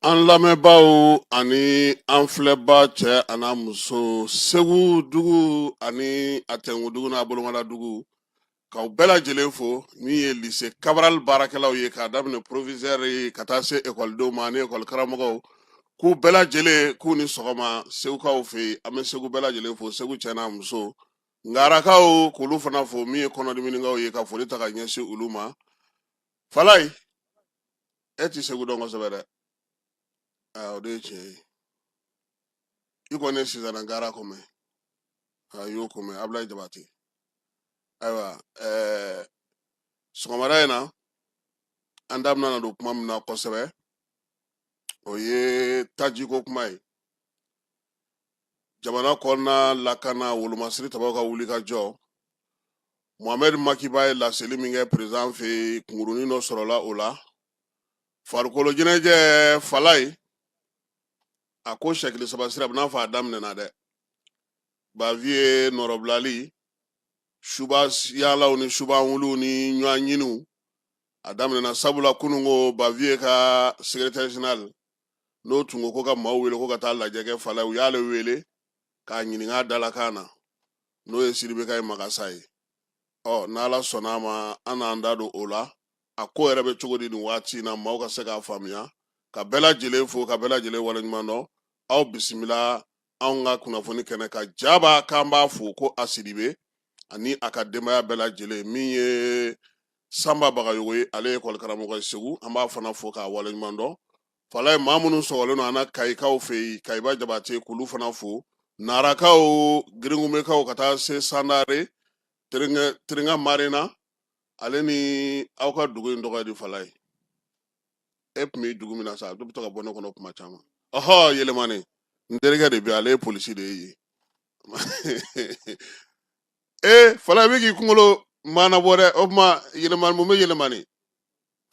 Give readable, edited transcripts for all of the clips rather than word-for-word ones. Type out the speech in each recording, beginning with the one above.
An lamɛnbaaw ani an filɛbaa cɛ an'a muso, Segu dugu ani a tɛnku dugu n'a bolomada dugu, k'aw bɛɛ lajɛlen fo. Min ye lycée Cabral baarakɛlaw ye, k'a daminɛ proviseur ye ka taa se ekɔlidenw ma ani ekɔli karamɔgɔw, k'u bɛɛ lajɛlen k'u ni sɔgɔma Segukaw fɛ yen. An bɛ Segu bɛɛ lajɛlen fo, Segu cɛ n'a muso. Ngarakaw, k'olu fana fo. Min ye kɔnɔdiminikaw ye, ka foli ta ka ɲɛsin olu ma. Falayi, e ti Segu dɔn kosɛbɛ dɛ. O de ye tiɲɛ ye. I kɔni ye Sizana gara ko mɛn, a y'o ko mɛn, Abulayi Jabate. Ayiwa, sɔgɔmada in na, an da bɛna don kuma min na kosɛbɛ, o ye tajiko kuma ye. Jamana kɔnɔna lakana wolomasiri tabaw ka wuli ka jɔ, Mohamed Makiba ye laseli min kɛ président fɛ yen, kunkurunin dɔ sɔrɔla o la. Farikolo ɲɛnajɛ, Falayi, a ko sɛkili saba sira, a bɛ n'a fɔ a daminɛna dɛ. Baviye nɔrɔbilali, suba yaalaw ni suba wuliw ni ɲɔgɔn ɲiniw, a daminɛna, sabula kunun ko Baviye ka secrétaire général n'o tun ko ko ka maaw wele ko ka taa lajɛ kɛ, Falayi, u y'ale wele k'a ɲininka a dalakan na, n'o ye Siribeka ye Magasa ye. Ɔ, n'Ala sɔnna a ma, an n'an da don o la, a ko yɛrɛ bɛ cogo di nin waati in na, maaw ka se k'a faamuya. Ka bɛɛ lajɛlen fo, ka bɛɛ lajɛlen waleɲuman dɔn. Aw bisimila anw ka kunnafoni kɛnɛ kan. Jaba k'an b'a fo ko a Sidibe ani a ka denbaya bɛɛ lajɛlen. Min ye Sanba Bagayogo ye, ale ye ekɔli karamɔgɔ ye Segu, an b'a fana fo k'a waleɲuman dɔn. Falayi, maa minnu sɔgɔlen don an na Kayikaw fɛ yen, Kayiba Jabate, k'olu fana fo. Narakaw, Giringunbekaw, ka taa se Sandare, Terenga Marina, ale ni aw ka dugu in tɔgɔ ye di, Falayi? E tun bɛ dugu min na sa, a bɛ to ka bɔ ne kɔnɔ kuma caman. Ɔhɔ, Yɛlɛmani, n terikɛ de bɛ, ale ye polisi de ye yen. Ee Falayi, bɛ k'i kunkolo maana bɔ dɛ. O tuma Yɛlɛmani, mun bɛ Yɛlɛmani?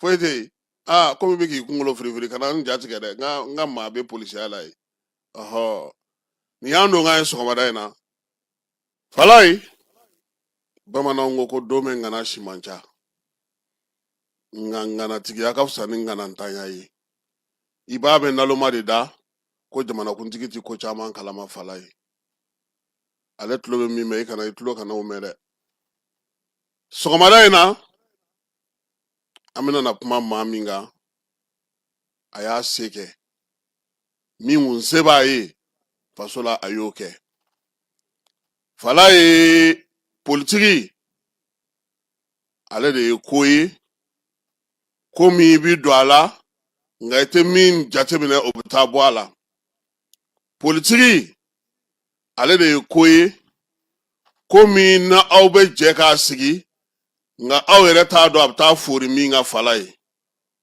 Foyi tɛ yen. Aa, komi bɛ k'i kunkolo firifiri, kana n ja tigɛ dɛ. N ka maa bɛ polisiya la yen. Ɔhɔ, nin y'an don k'an ye sɔgɔmada in na. Falayi, bamananw ko ko don bɛ ŋana si man ca, nka ŋanatigiya ka fisa ni ŋanantanya ye. I b'a bɛ naloma de da ko jamanakuntigi ti ko caman kalama. Falayi, ale tulo bɛ min mɛn, i kana i tulo kana o mɛn dɛ. Sɔgɔmada in na, an bɛna na kuma maa min kan, a y'a se kɛ min kun se b'a ye faso la, a y'o kɛ. Falayi, politiki ale de ye ko ye, ko min i bi don a la, nka i tɛ min jateminɛ, o bɛ taa bɔ a la. Politiki ale de ye ko ye, ko min na aw bɛ jɛ k'a sigi, nka aw yɛrɛ t'a dɔn a bɛ taa fori min ka. Falayi,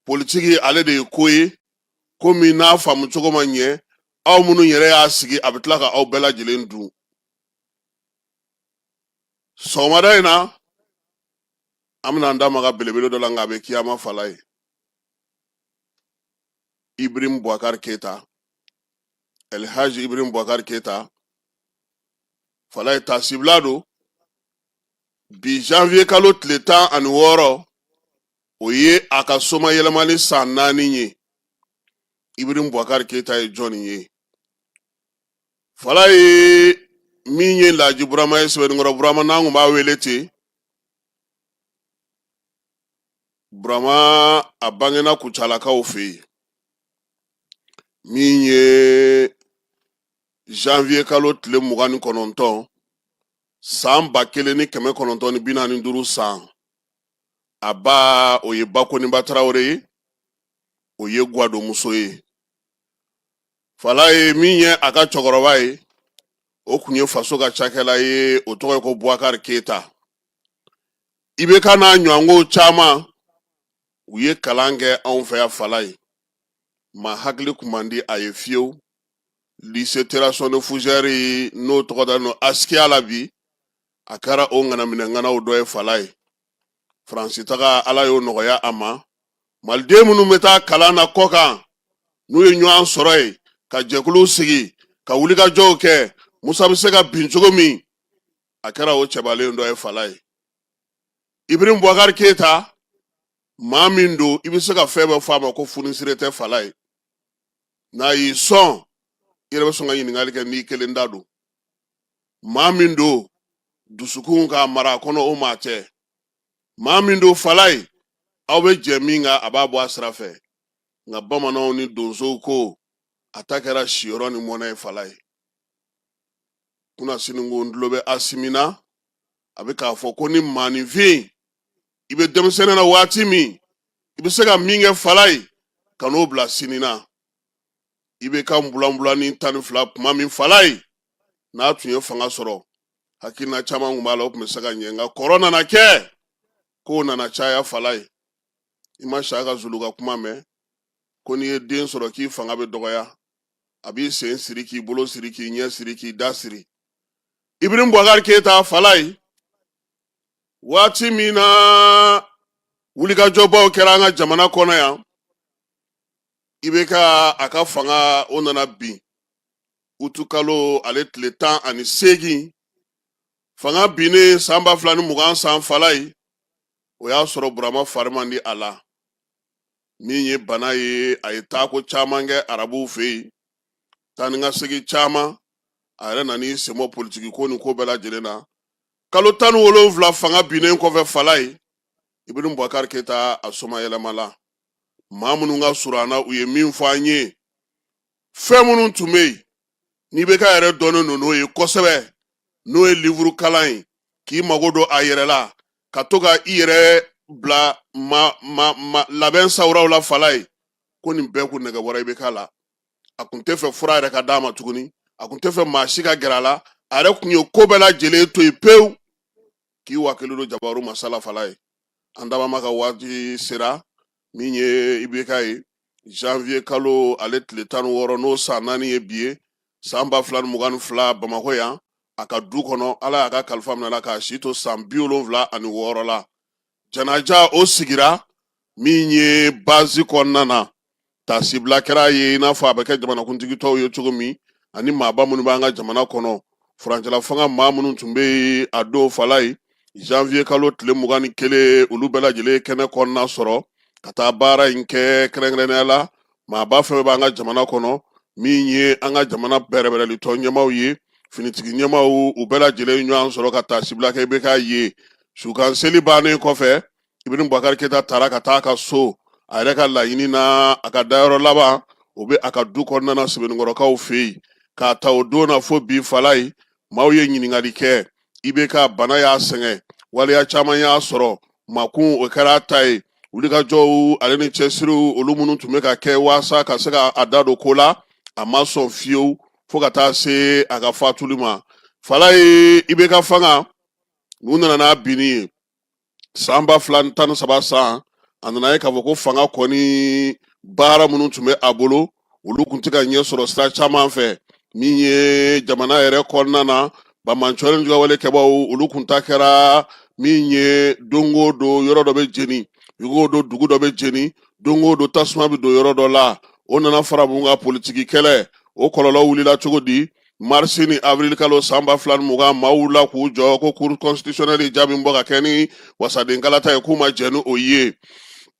politiki ale de ye ko ye, ko min n'a faamu cogo ma ɲɛ, aw minnu yɛrɛ y'a sigi, a bɛ tila ka aw bɛɛ lajɛlen dun. Sɔgɔmada in na, an bɛna an da maga belebele dɔ la, nka a bɛ kiyama. Falayi, Ibrahim Boubacar Keita, Elhaji Ibrahim Boubacar Keita, Falayi, taasibila don bi janvier kalo tile 16, o ye a ka somayɛlɛmani san 4 ye. Ibrahim Boubacar Keita ye jɔnni ye? Falayi, min ye Laji Burama ye, Sɛbɛnnikɔrɔ Burama n'an kun b'a wele ten. Burama, a bangena Kucalakaw fɛ yen, min ye janvier kalo tile 29, san 1945 san. A ba, o ye Bakoniba Tarawele ye, o ye gwadomuso ye. Falayi, min ye a ka cɛkɔrɔba ye, o kun ye faso ka cakɛla ye, o tɔgɔ ye ko Boubacar Keita. IBK n'a ɲɔgɔnko caman, u ye kalan kɛ anw fɛ yan. Falayi, maa hakili kun man di a ye fiyewu. Lycée Terrasson de Fougères, n'o tɔgɔ dalen don Askiya la bi, a kɛra o ŋanaminɛ ŋanaw dɔ ye. Falayi, Faransi taga, Ala y'o nɔgɔya a ma. Maliden minnu bɛ taa kalan na kɔkan, n'u ye ɲɔgɔn sɔrɔ yen ka jɛkuluw sigi ka wulikajɔw kɛ, Musa bɛ se ka bin cogo min, a kɛra o cɛbalen dɔ ye. Falayi, Ibrahim Boubacar Keita, maa min don, i bɛ se ka fɛn bɛɛ fɔ a ma ko funisire tɛ. Falayi. N'a y'i sɔn, i yɛrɛ bɛ sɔn ka ɲininkali kɛ n'i kelen da don. Maa min don, dusukun k'a mara a kɔnɔ, o maa tɛ. Maa min don, Falaye, aw bɛ jɛ min kan, a b'a bɔ a sira fɛ. Nka bamananw ni donsow ko a ta kɛra siyɔrɔ ni mɔnɛ ye. Falaye, kunasini ko n tulo bɛ Asimi na, a bɛ k'a fɔ ko ni maaninfin i bɛ denmisɛnnin na waati min, i bɛ se ka min kɛ, Falaye, ka n'o bila sini na. I bɛ ka bulanbulanni 12 kuma min, Falaye, n'a tun ye fanga sɔrɔ, hakilina caman tun b'a la, o tun bɛ se ka ɲɛ. Nka kɔrɔ nana kɛ, kow nana caya. Falaye, i ma Saka Zulu ka kuma mɛn ko n'i ye den sɔrɔ, k'i fanga bɛ dɔgɔya, a b'i sen siri, k'i bolo siri, k'i ɲɛ siri, k'i da siri. Ibrahim Boubacar Keita, Falaye, waati min na wulikajɔbaw kɛra an ka jamana kɔnɔ yan, IBK a ka fanga o nana bin utukalo ale tile 18. Fanga binnen san 2020 san, Falaye, o y'a sɔrɔ Burama fari man di a la, min ye bana ye. A ye taako caman kɛ arabuw fɛ yen, taa ni ka segin caman. A yɛrɛ nan'i sen bɔ politiki ko ni ko bɛɛ lajɛlen na. Kalo 17 fanga binnen kɔfɛ, Falaye, Ibrahim Boubacar Keita a somayɛlɛmala. Maa minnu ka surun a na, u ye min fɔ an ye, fɛn minnu tun bɛ yen n'i bɛ ka yɛrɛ dɔnnen don n'o ye kosɛbɛ, n'o ye livuru kalan ye, k'i mago don a yɛrɛ la, ka to ka i yɛrɛ bila ma ma ma labɛn sawuraw la, Falaye, ko nin bɛɛ kun nɛgɛ bɔra IBK la. A kun tɛ fɛ fura yɛrɛ ka d'a ma tuguni, a kun tɛ fɛ maa si ka gɛrɛ a la. A yɛrɛ kun ye ko bɛɛ lajɛlen to yen pewu k'i wakili don jabaru masa la. Falaye, an dabama ka waati sera. Min ye IBK ye, janvier kalo ale tile 16, n'o san 4 ye bi ye, san 2022, Bamakɔ yan, a ka du kɔnɔ, Ala y'a ka kalifa minɛ la k'a si to san 76 la. Janaja o sigira min ye base kɔnɔna na, taasibila kɛra ye i n'a fɔ a bɛ kɛ jamanakuntigi tɔw ye cogo min, ani maaba minnu b'an ka jamana kɔnɔ, furancɛla fanga maa minnu tun bɛ yen a don, Falaye, janvier kalo tile 21, olu bɛɛ lajɛlen kɛnɛ kɔnɔna sɔrɔ ka taa baara in kɛ. Kɛrɛnkɛrɛnnenya la, maaba fɛn b'an ka jamana kɔnɔ, min ye an ka jamana bɛrɛbɛrɛli tɔn ɲɛmaaw ye, finitigi ɲɛmaaw, u bɛɛ lajɛlen ɲɔgɔn sɔrɔ ka taasibila kɛ IBK ye. Sukan seli bannen kɔfɛ, Ibrahim Boubacar Keita taara ka taa a ka so. A yɛrɛ ka laɲini na, a ka dayɔrɔ laban o bɛ a ka du kɔnɔna na, Sebenikɔrɔkaw fɛ yen. K'a ta o don na fo bi, Falaye, maaw ye ɲininkali kɛ. IBK bana y'a sɛgɛn, waleya caman y'a sɔrɔ, makun o kɛra a ta ye. Wulikajɔw ale ni cɛsiriw olu minnu tun bɛ ka kɛ waasa ka se ka a da don ko la, a ma sɔn fiyewu fo ka taa se a ka fatuli ma. Falaye, IBK fanga u nana n'a binni ye san 2013 san, a nana ye k'a fɔ ko fanga kɔni baara minnu tun bɛ a bolo, olu tun tɛ ka ɲɛ sɔrɔ sira caman fɛ. Min ye jamana yɛrɛ kɔnɔna na, banbaanciwale ni juguyawale kɛbaaw, olu kun ta kɛra min ye, don o don yɔrɔ dɔ bɛ jeni, don o don dugu dɔ bɛ jeni, don o don tasuma bɛ don yɔrɔ dɔ la. O nana fara mun kan? Politiki kɛlɛ, o kɔlɔlɔ wulila cogo di? Marisi ni avril kalo san 2020, maaw wulila k'u jɔ ko cour constitutionnelle jaabi bɔ ka kɛ ni wasaden kalata ye, k'u ma jɛn ni o ye.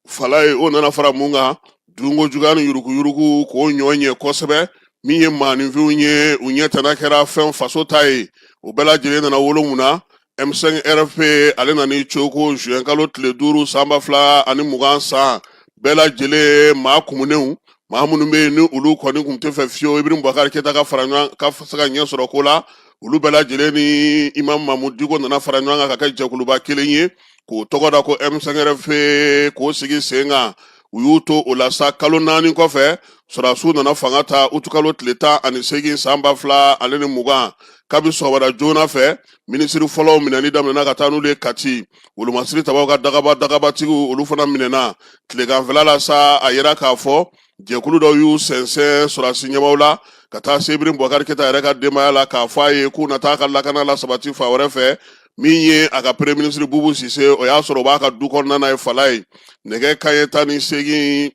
Falaye, o nana fara mun kan? Dunko juguya ni yuruguyurugu k'o ɲɔ ɲɛ kosɛbɛ. Min ye maaninfinw ye, u ɲɛ tana kɛra fɛn faso ta ye. O bɛɛ lajɛlen nana wolo mun na? M5 RFP ale nana coko juin kalo tile 5 san 2020 san. Bɛɛ lajɛlen maa kumunenw, maa minnu bɛ yen ni olu kɔni tun tɛ fɛ fiyewu Ibrahim Boubacar Keita ka fara ɲɔgɔn ka se ka ɲɛ sɔrɔ ko la, olu bɛɛ lajɛlen ni Imam Mahmoud Dicko nana fara ɲɔgɔn kan ka kɛ jɛkuluba kelen ye k'o tɔgɔ da ko M5 RFP, k'o sigi sen kan. U y'u to o la sa, kalo 4 kɔfɛ, sɔrɔdasiw nana fanga ta utukalo tile 18 san 2020. Kabi sɔgɔmada joona fɛ, minisiri fɔlɔw minɛni daminɛna ka taa n'olu ye Kati. Wolomasiri tabaw ka dagaba dagabatigiw, olu fana minɛna. Tileganfɛla la sa, a yira k'a fɔ jɛkulu dɔw y'u sɛnsɛn sɔrɔdasi ɲɛmaaw la ka taa se Ibrahim Boubacar Keita yɛrɛ ka denbaya la, k'a fɔ a ye k'u na taa ka lakana la sabati fan wɛrɛ fɛ. Min ye a ka premier ministre Boubou Cissé, o y'a sɔrɔ o b'a ka du kɔnɔna na ye. Falaye, nɛgɛ kanɲɛ 18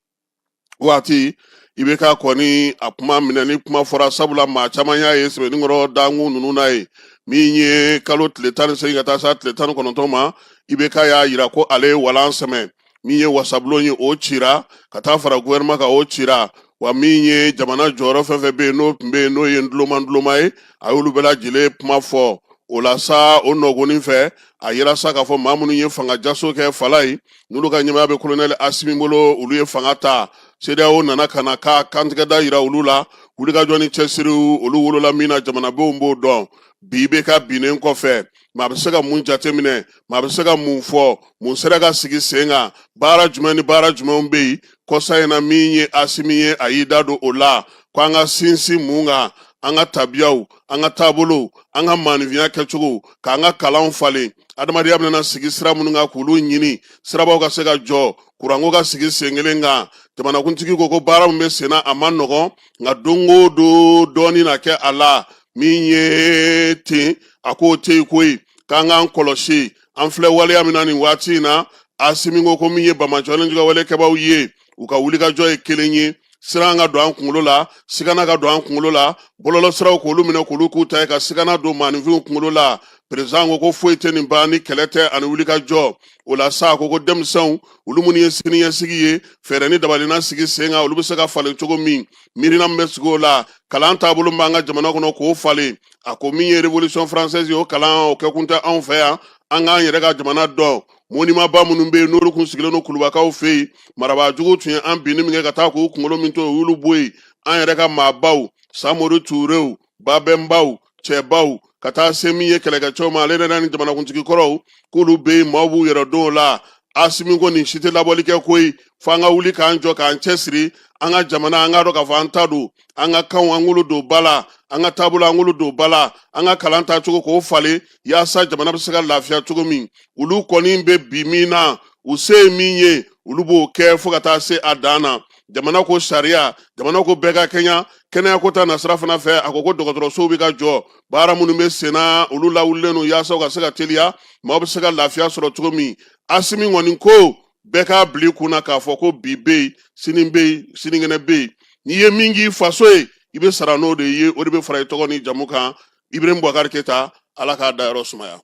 waati, IBK kɔni a kuma minɛ ni kuma fɔra, sabula maa caman y'a ye Sɛbɛnnikɔrɔ dankun ninnu na ye. Min ye kalo tile 18 ka taa se tile 19 ma, IBK y'a yira ko ale ye walan sɛmɛ. Min ye wasabulon ye, o cira ka taa fara gouvernement kan, o cira. Wa min ye jamana jɔyɔrɔ fɛn fɛn bɛ yen, n'o tun bɛ yen, n'o ye nduloma nduloma ye, a y'olu bɛɛ lajɛlen kuma fɔ. O la sa, o nɔgɔnin fɛ, a yira sa k'a fɔ maa minnu ye fanga jaso kɛ fala ye, n'olu ka ɲɛmaaya bɛ kolonɛli Asimi bolo, olu ye fanga ta. CEDEAO nana ka na ka kantigɛda yira olu la. Wulikajɔ ni cɛsiriw, olu wolola min na, jamanadenw b'o dɔn. Bi IBK binnen kɔfɛ, maa bɛ se ka mun jateminɛ? Maa bɛ se ka mun fɔ? Mun sera ka sigi sen kan? Baara jumɛn ni baara jumɛnw bɛ yen kɔsa in na? Min ye Asimi ye, a y'i da don o la ko an ka sinsin mun kan? An ka tabiyaw, an ka taabolow, an ka maaninfinya kɛcogo, k'an ka kalanw falen, adamadenya bɛna sigi sira minnu kan, k'olu ɲini, sirabaw ka se ka jɔ, kuranko ka sigi sen kelen kan. Jamanakuntigi ko ko baara min bɛ sen na, a man nɔgɔn, nka don o don dɔɔnin na kɛ a la. Min ye ten, a k'o tɛ yen koyi, k'an k'an kɔlɔsi. An filɛ waleya min na nin waati in na, Asimi ko ko min ye banbaanci ni juguya wale kɛbaaw ye, u ka wulikajɔ ye kelen ye: siran ka don an kunkolo la, sigana ka don an kunkolo la, bɔlɔlɔsiraw k'olu minɛ k'olu k'u ta ye, ka sigana don maaninfinw kunkolo la. Perezidan ko ko foyi tɛ nin ban ni kɛlɛ tɛ ani wulikajɔ. O la sa, a ko ko denmisɛnw, olu minnu ye siniɲɛsigi ye, fɛɛrɛ ni dabalina sigi sen kan, olu bɛ se ka falen cogo min, miirina min bɛ sigi o la, kalan taabolo b'an ka jamana kɔnɔ, k'o falen. A ko min ye révolution française ye, o kalan o kɛkun tɛ anw fɛ yan. An k'an yɛrɛ ka jamana dɔn. Monimanba minnu bɛ yen, n'olu kun sigilen don kulubakaw fɛ yen, marabaa jugu tun ye an binni min kɛ ka taa k'u kunkolo min to, o y'olu bɔ yen. An yɛrɛ ka maabaw, Samori Turew, babɛnbaw, cɛbaw, ka taa se min ye kɛlɛkɛcɛw ma, ale yɛrɛ ni jamanakuntigi kɔrɔw, k'olu bɛ yen, maaw b'u yɛrɛ dɔn o la. Asimi ko nin si tɛ labɔli kɛ koyi, fo an ka wuli k'an jɔ, k'an cɛsiri an ka jamana, an k'a dɔn k'a fɔ an ta don, an ka kanw, an k'olu don ba la, an ka taabolo, an k'olu don ba la, an ka kalan taacogo k'o falen, yaasa jamana bɛ se ka lafiya cogo min. Olu kɔni bɛ bi min na, u se ye min ye, olu b'o kɛ fo ka taa se a dan na. Jamana ko sariya, jamana ko bɛɛ ka kɛɲa. Kɛnɛya ko ta nasira fana fɛ, a ko ko dɔgɔtɔrɔsow bɛ ka jɔ, baara minnu bɛ senna, olu lawulilen don yaasa u ka se ka teliya, maaw bɛ se ka lafiya sɔrɔ cogo min. Asimi kɔni ko bɛɛ k'a bil'i kun na k'a fɔ ko bi bɛ yen, sini bɛ yen, sinikɛnɛ bɛ yen. N'i ye min k'i faso ye, i bɛ sara n'o de ye, o de bɛ fara i tɔgɔ ni jamu kan. Ibrahim Boubacar Keita, Ala k'a dayɔrɔ sumaya.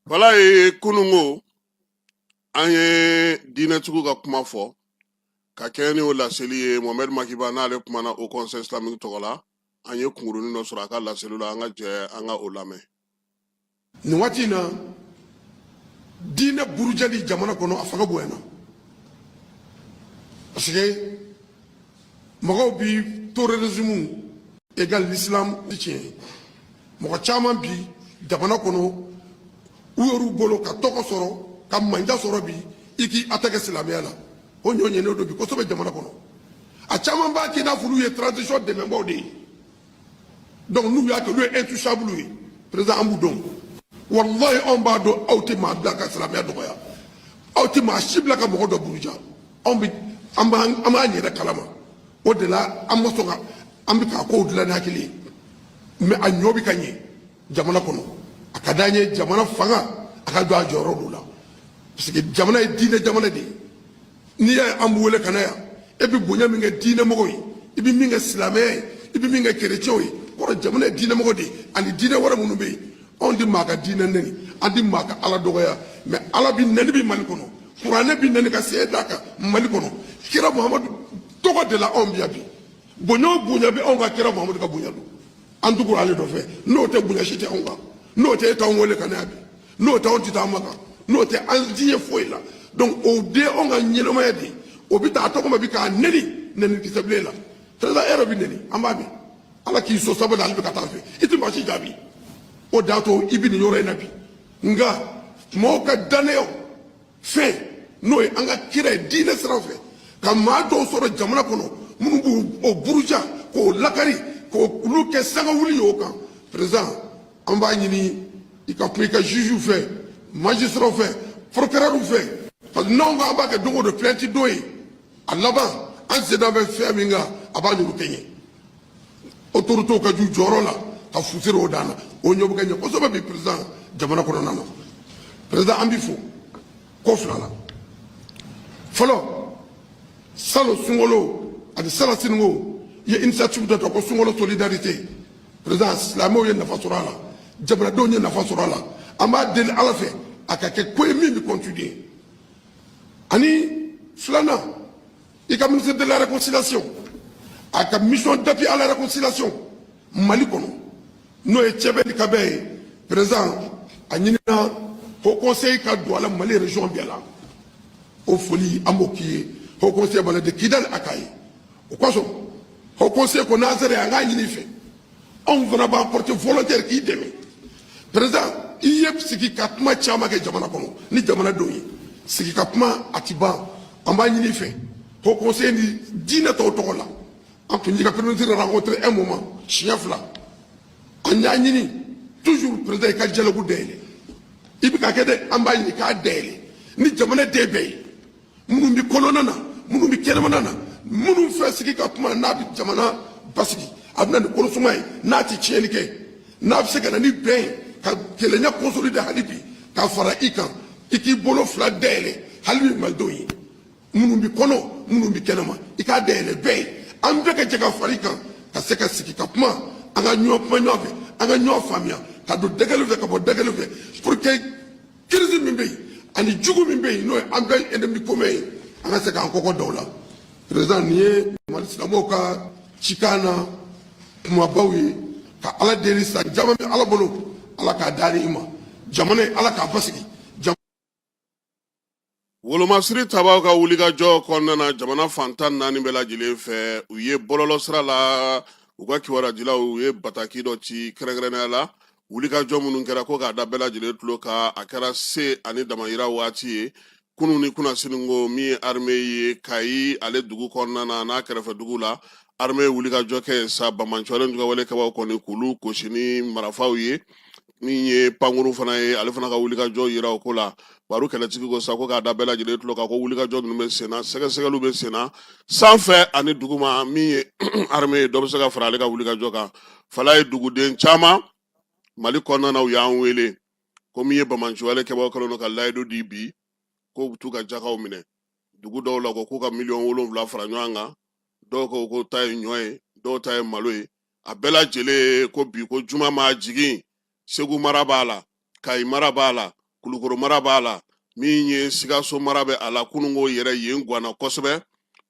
Walayi, kununko an ye diinɛtigiw ka kuma fɔ ka kɛɲɛ ni o laseli ye. Mohamed Makiba, n'ale kumana Haut Conseil islamique tɔgɔ la, an ye kunkurunin dɔ sɔrɔ a ka laseli la. An ka jɛ an ka o lamɛn. Nin waati in na, diinɛ burujali jamana kɔnɔ, a fanga bonyana, parce que mɔgɔw bi terrorisme égal l'islam. Ti tiɲɛ ye. Mɔgɔ caman bi jamana kɔnɔ, u yɛrɛw bolo ka tɔgɔ sɔrɔ, ka manja sɔrɔ, bi i k'i attaquer silamɛya la, o ɲɔ ɲɛnen don bi kosɛbɛ jamana kɔnɔ. A caman b'a kɛ i n'a fɔ olu ye transition dɛmɛbaaw de ye, donc n'u y'a kɛ, olu ye intouchable ye. Président, an b'u dɔn, wallahi, anw b'a dɔn. Aw tɛ maa bila ka silamɛya dɔgɔya, aw tɛ maa si bila ka mɔgɔ dɔ buruja. Anw bɛ an b'an an b'an yɛrɛ kalama. O de la, an ma sɔn ka an bɛ k'a kow dilan ni hakili ye, mais a ɲɔ bɛ ka ɲɛ jamana kɔnɔ. A ka d'an ye jamana fanga a ka jɔ a jɔyɔrɔ dɔ la, parce que jamana ye diinɛ jamana de ye. N'i y'a ye an b'u wele ka na yan, e bɛ bonya min kɛ diinɛmɔgɔw ye, i bɛ min kɛ silamɛya ye, i bɛ min kɛ kerecɛnw ye, kɔrɔ jamana ye diinɛmɔgɔ de ye ani diinɛ wɛrɛ minnu bɛ yen. Anw tɛ maa ka diinɛ nɛni, an tɛ maa ka Ala dɔgɔya, mais Ala bi nɛni bi Mali kɔnɔ, kuranɛ bi nɛni ka sɛɛ d'a kan Mali kɔnɔ. Kira Muhamadu tɔgɔ de la anw bi yan bi. Bonya o bonya bɛ anw ka kira Muhamadu ka bonya don, an tugura ale nɔfɛ. N'o tɛ, bonya si tɛ anw kan. N'o tɛ, e t'anw wele ka na yan bi. N'o tɛ, anw tɛ taa Maka. N'o tɛ, an ti ye foyi la. Donc o de anw ka ɲɛnamaya de ye. O bɛ taa a tɔgɔ ma bi k'a nɛni, nɛni kisɛ bilen la. Président, e yɛrɛ bɛ nɛni, an b'a mɛn. Ala k'i so sabali, ale bɛ ka taa fɛ, i tɛ maa si jaabi. O de y'a to i bɛ nin yɔrɔ in na bi. Nka maaw ka dannayaw fɛn, n'o ye an ka kira ye diinɛ sira fɛ, ka maa dɔw sɔrɔ jamana kɔnɔ minnu b'u o buruja, k'o lakari, k'olu kɛ sangawuli ye o kan. Président, an b'a ɲini i ka kuma i ka juge fɛ, magistrat fɛ, procureur fɛ, parce que n'anw ko an b'a kɛ don o don plainte don ye, a laban an senna bɛ fɛn min kan, a b'a ɲuru kɛɲɛ. Autorités ka ju jɔyɔrɔ la ka fusiri o dan na, o ɲɔ bɛ ka ɲɛ kosɛbɛ bi, président, jamana kɔnɔna na. Président, an b'i fo ko fila la. Fɔlɔ, salon sunkalo ani sala sininko i ye initiative dɔ ta ko sunkalo solidarité. Président, silamɛw ye nafa sɔrɔ a la, jamanadenw ye nafa sɔrɔ a la. An b'a deli Ala fɛ, a ka kɛ ko ye min bɛ continuer. Ani filanan, I ka ministre de la réconciliation, a ka mission d'appui à la réconciliation Mali kɔnɔ, n'o ye Cɛbɛ ni Kabɛ ye, président a ɲinina haut conseil ka don a la Mali région bɛɛ la. O foli, an b'o k'i ye. Haut conseil b'a la de Kidali a k'a ye. O kosɔn, haut conseil ko n'an sera yen, an k'a ɲini i fɛ, anw fana b'an porter volontaire k'i dɛmɛ. Président, i ye sigi ka kuma caman kɛ jamana kɔnɔ ni jamanadenw ye. Sigi ka kuma a ti ban. An b'a ɲini i fɛ, haut conseil ni diinɛ tɔw tɔgɔ la, an tun y'i ka premier ministre rencontré un moment, siɲɛ fila. An y'a ɲini toujours, président, i ka dialogue dayɛlɛ. I bɛ ka kɛ dɛ, an b'a ɲini k'a dayɛlɛ ni jamana den bɛɛ ye, minnu bɛ kɔnɔna na, minnu bɛ kɛnɛmana na, minnu fɛ sigi ka kuma n'a bɛ jamana basigi, a bɛ na ni kolosuma ye, n'a tɛ tiɲɛni kɛ, n'a bɛ se ka na ni bɛn ye, ka kelenya consolider hali bi ka fara i kan. I k'i bolo fila dayɛlɛ hali bi malidenw ye, minnu bɛ kɔnɔ, minnu bɛ kɛnɛma, i k'a dayɛlɛ bɛɛ ye. An bɛɛ ka jɛ ka fara i kan ka se ka sigi ka kuma, an ka ɲɔgɔn kuma ɲɔgɔn fɛ, an ka ɲɔgɔn faamuya, ka don da kelen fɛ, ka bɔ da kelen fɛ, pour que crise min bɛ yen ani jugu min bɛ yen, n'o ye an bɛɛ ennemi commun ye, an ka se k'an kɔkɔ da o la. Président, nin ye Mali silamɛw ka cikan na kumabaw ye. Ka Ala deli, san caman bɛ Ala bolo, Ala k'a da i ma. Jamana ye, Ala k'a basigi. Wolomasiri tabaw ka wulikajɔ kɔnɔna na jamana fan 14 bɛɛ lajɛlen fɛ, u ye bɔlɔlɔ sira la, u ka kibaruyajilaw, u ye bataki dɔ ci kɛrɛnkɛrɛnnenya la wulikajɔ minnu kɛra ko k'a da bɛɛ lajɛlen tulo kan. A kɛra se ani damayira waati ye kunun ni kunnasini ko min ye armée ye Kayi ale dugu kɔnɔna na n'a kɛrɛfɛ dugu la. Armée ye wulikajɔ kɛ sa, banbaanciwale jugawale kɛbaw kɔni k'olu gosi ni marifaw ye. Min ye pankuru fana ye, ale fana ka wulikajɔ yira o ko la. Baro kɛlɛtigi ko sa ko k'a da bɛɛ lajɛlen tulo kan ko wulikajɔ ninnu bɛ senna, sɛgɛsɛgɛliw bɛ senna sanfɛ ani duguma. Min ye armée ye, dɔ bɛ se ka fara ale ka wulikajɔ kan. Fala ye duguden caman Mali kɔnɔna na, u y'an wele ko min ye banbaanciwale kɛbaw kɛlen don ka layidu di bi k'u bɛ t'u ka jakaw minɛ dugu dɔw la, ko k'u ka 7 miliyɔn fara ɲɔgɔn kan. Dɔw ko ko ta ye ɲɔ ye, dɔw ta ye malo ye. A bɛɛ lajɛlen ko bi ko juma ma jigin, Segu mara b'a la, Kayi mara b'a la, Kulukoro mara b'a la, min ye Sikaso mara bɛ a la. Kununko yɛrɛ yen ganna kosɛbɛ.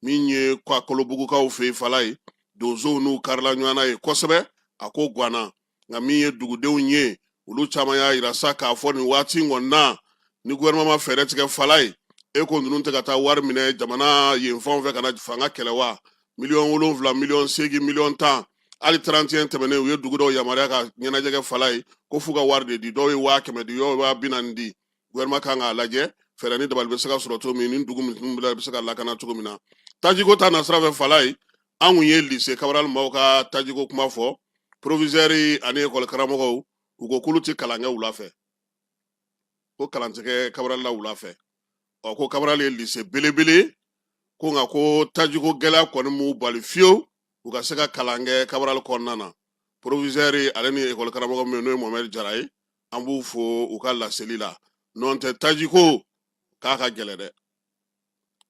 Min ye Kakolobugukaw fɛ yen, fala ye donsow n'u karila ɲɔgɔn na ye kosɛbɛ, a ko ganna. Nka min ye dugudenw ye, olu caman y'a yira sa k'a fɔ nin waati in kɔni na, ni gouvernement ma fɛɛrɛ tigɛ, fala ye e ko ninnu tɛ ka taa wari minɛ jamana yen fanw fɛ ka na fanga kɛlɛ wa? 7 miliyɔn, 8 miliyɔn, 10 miliyɔn, hali 31 tɛmɛnen, u ye dugu dɔw yamaruya ka ɲɛnajɛ kɛ fala ye ko f'u ka wari de di. Dɔw ye 100 000 di, dɔw ye 40 000 di. Gouvernement kan k'a lajɛ, fɛɛrɛ ni dabali bɛ se ka sɔrɔ cogo min, ni dugu ninnu bɛ se ka lakana cogo min na. Tajiko ta nasira fɛ, fala ye an kun ye lycée Cabral maaw ka tajiko kuma fɔ. Proviseur ani ekɔli karamɔgɔw, u ko k'olu tɛ kalan kɛ wula fɛ, ko kalan tɛ kɛ Cabral la wula fɛ. Ɔ ko Cabral ye lycée belebele ko, nka ko tajiko gɛlɛya kɔni m'u bali fiyewu u ka se ka kalan kɛ Cabral kɔnɔna na. Proviseur ale ni ekɔli karamɔgɔ min n'o ye Mohamed Jara ye, an b'u fo u ka laseli la. Nɔntɛ tajiko k'a ka gɛlɛ dɛ,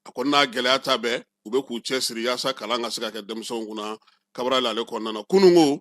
a kɔni n'a gɛlɛya ta bɛɛ, u bɛ k'u cɛsiri yaasa kalan ka se ka kɛ denmisɛnw kunna Cabral ale kɔnɔna na. Kununko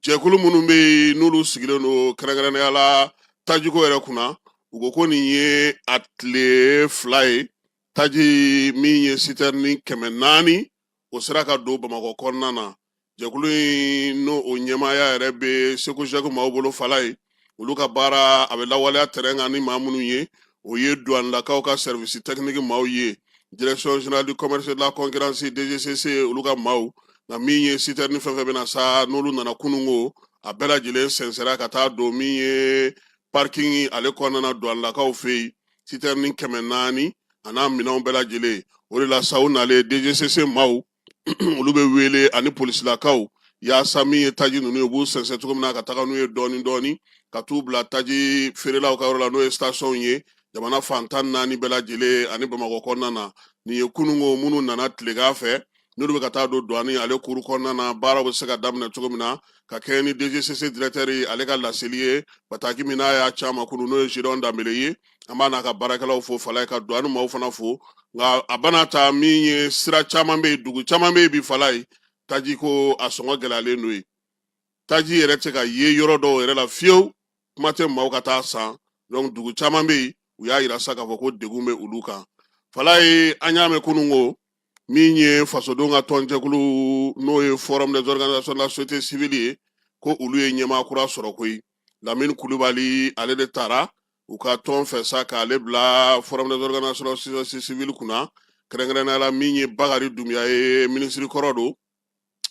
jɛkulu minnu bɛ yen n'olu sigilen don kɛrɛnkɛrɛnnenya la tajiko yɛrɛ kunna, u ko ko nin ye a tile 2 ye, taji min ye sitɛrini 400, o sera ka don Bamakɔ kɔnɔna na. Jɛkulu in n'o o ɲɛmaaya yɛrɛ bɛ SECOGEC maaw bolo, fala ye olu ka baara a bɛ lawaleya terrain kan ni maa minnu ye, o ye duwanilakaw ka service technique maaw ye, Direction générale du commerce et de la concurrence, DGCC, olu ka maaw. Nka min ye sitɛrini fɛn fɛn bɛna sa, n'olu nana kununko, a bɛɛ lajɛlen sɛnsɛra ka taa don min ye parking ale kɔnɔna na duwanilakaw fɛ yen, sitɛrini 400 a n'a minɛnw bɛɛ lajɛlen. O de la sa, u nalen DGCC maaw, olu bɛ wele ani polisilakaw, yaasa min ye taji ninnu ye, u b'u sɛnsɛn cogo min na ka taga n'u ye dɔɔni dɔɔni ka t'u bila taji feerelaw ka yɔrɔ la, n'o ye station ye jamana fan 14 bɛɛ lajɛlen ani Bamakɔ kɔnɔna na. Nin ye kununko minnu nana tilegan fɛ, n'olu bɛ ka taa don douane ale kuru kɔnɔna na, baaraw bɛ se ka daminɛ cogo min na ka kɛɲɛ ni DGCC directeur ale ka laseli ye, bataki min n'a y'a ci ma kunun, n'o ye Gédéon Danbele ye. An b'a n'a ka baarakɛlaw fo, fala ye ka douane maaw fana fo. Nka a bana ta min ye, sira caman bɛ yen, dugu caman bɛ yen bi, fala ye taji ko a sɔngɔ gɛlɛyalen don yen. Taji yɛrɛ tɛ ka ye yɔrɔ dɔw yɛrɛ la fiyewu, kuma tɛ maaw ka taa san. Donc dugu caman bɛ yen, u y'a yira sa k'a fɔ ko degun bɛ olu kan. Fala ye an y'a mɛn kunun ko Min ye fasodenw ka tɔnjɛkulu, n'o ye Forum des organisations de la société civile ye, ko olu ye ɲɛmaa kura sɔrɔ koyi. Lamini Kulubali, ale de taara u ka tɔn fɛ sa k'ale bila Forum des organisations de la société civile kunna. Kɛrɛnkɛrɛnnenya la, min ye Bakari Dunbiya ye, minisiri kɔrɔ don,